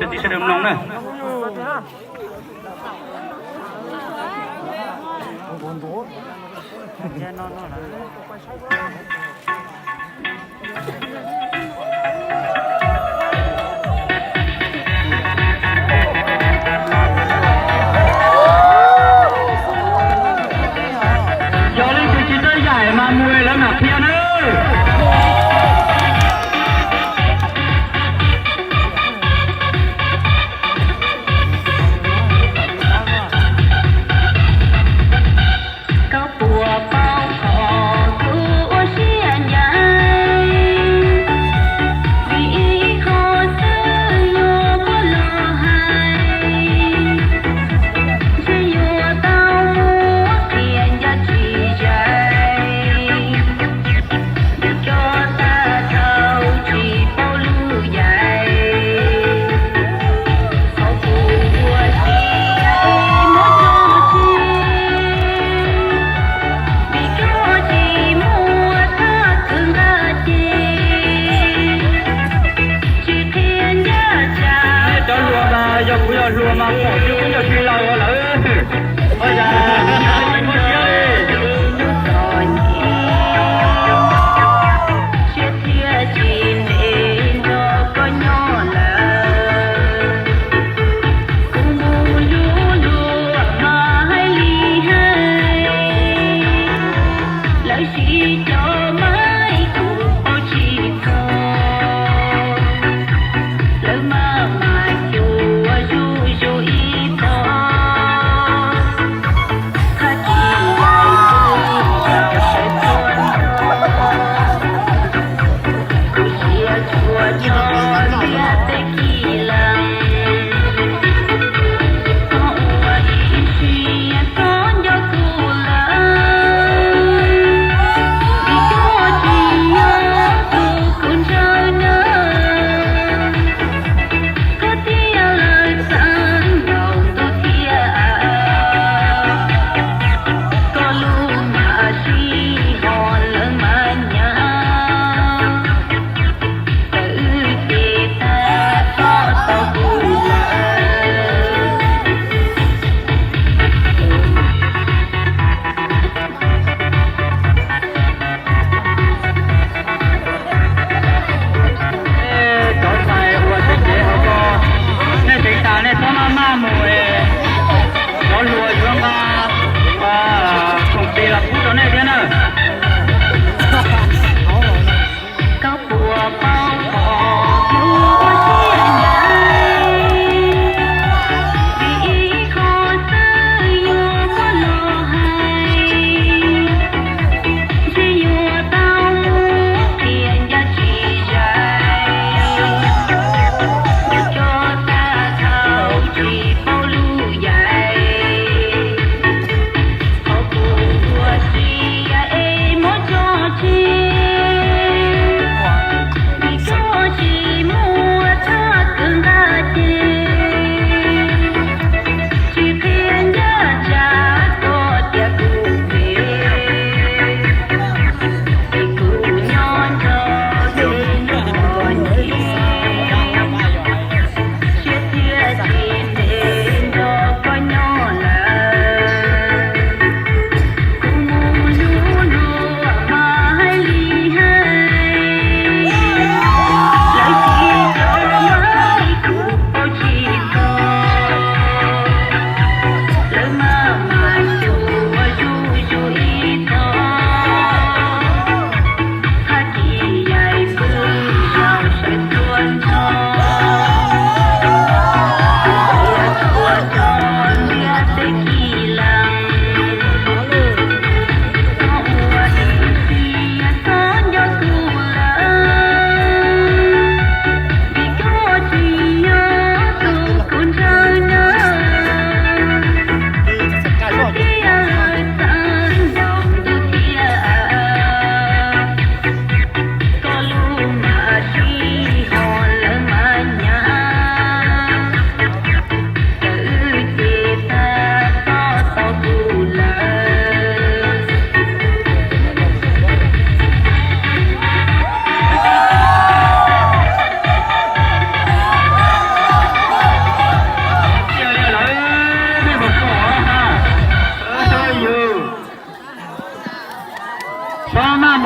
Cov tib sawv daws mloog na. Yog leej twg tsis txawj yaim mas mus lawv mam qhia nawb. Koj puas paub qhov kuv ua siab ncaim, vim ib qho xwb yuav muab los hais, ntshe yuav tau muab qhia ncaj tsis zais. Vim cov tag dhau tsis paub lub yaim, thaum kuv ua si muab tso tseg, vim cov tsis muaj thaj khwv nqa ces tsis qhia ncaj tshaj. Nej cov hluas mas yog kuv yog hluas mas pom tsis pub yog tsis laus lawm. Ua cas siab thiaj tsis ntev nrog koj nyob lawm. Kuv mus luag luag mas hais li hais, lawv siv cov mas kuv paub tsis txog, lawv maj mam xyuas zuj zus ib tog. Pab na,